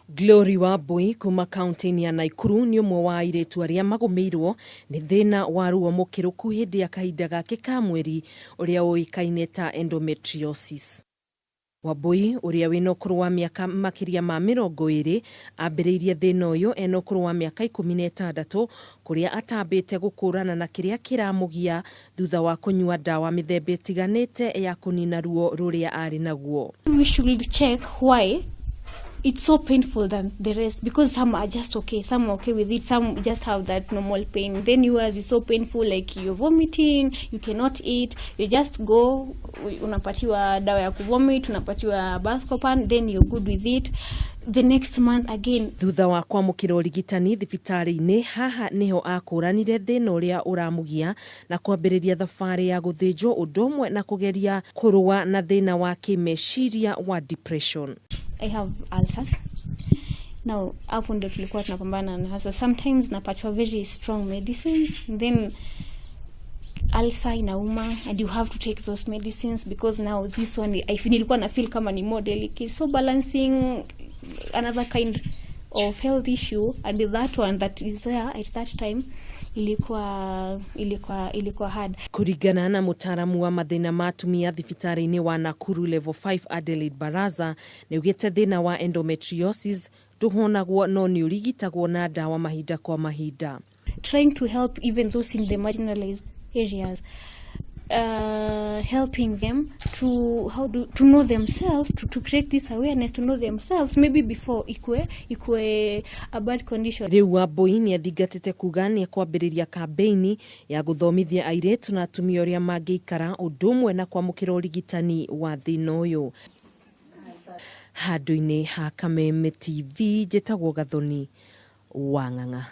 Glory Wambui kuma kaunti-inĩ ya Naikuru nĩ ũmwe wa airĩtu arĩa magũmĩirwo nĩ thĩna wa ruo mũkĩrũku hĩndĩ ya kahinda gake ka mweri ũrĩa ũĩkaine ta endometriosis. Wambui ũrĩa wĩna ũkũrũ wa mĩaka makĩria ma 20 ambĩrĩirie thĩna ũyũ ena ũkũrũ wa mĩaka 16 kũrĩa atambĩte gũkũrana na kĩrĩa kĩramũgia thutha wa kũnyua ndawa mĩthemba ĩtiganĩte ya kũnina ruo rũrĩa arĩ naguo. We should check why it's so painful than the rest, because some are just okay, some are okay with it, some just have that normal pain. Then yours is so painful, like you're vomiting, you cannot eat, you just go, unapatiwa dawa ya kuvomit, unapatiwa Buscopan, then you're good with it. The next month again. Thutha wa kwamũkĩra ũrigitani thibitarĩ-inĩ, haha nĩho akũranire thĩna ũrĩa ũramũgia na kwambĩrĩria thabarĩ ya gũthĩnjwo ũndũ ũmwe na kũgeria kũrũa na thĩna wa kĩmeciria wa depression. I have ulcers. Now, hapo ndio tulikuwa tunapambana na hasa sometimes napatiwa very strong medicines, then ulcer inauma and you have to take those medicines because now this one I feel, nilikuwa na feel kama ni more delicate. So balancing another kind of health issue and that one that is there at that time ilikuwa hard. Kũringana na mũtaaramu wa mathĩna ma atumia thibitarĩ-inĩ wa Nakuru Level 5 Adelaide Baraza, nĩaugĩte thĩna wa endometriosis ndũhonagwo no nĩ ũrigitagwo na ndawa mahinda kwa mahinda. Trying to help even those in the marginalized areas, helping them to how do to know themselves, to create this awareness, to know themselves maybe before ikue a bad condition. Rĩu Wambui nĩ athingatĩte kuga nĩ ekwambĩrĩria kambĩini ya gũthomithia airĩtu na atumia ũrĩa mangĩikara ũndũ ũmwe na kwamũkĩra ũrigitani wa thĩna ũyũ. Handũ-inĩ ha Kameme TV, njĩtagwo Gathoni wa Ng'ang'a.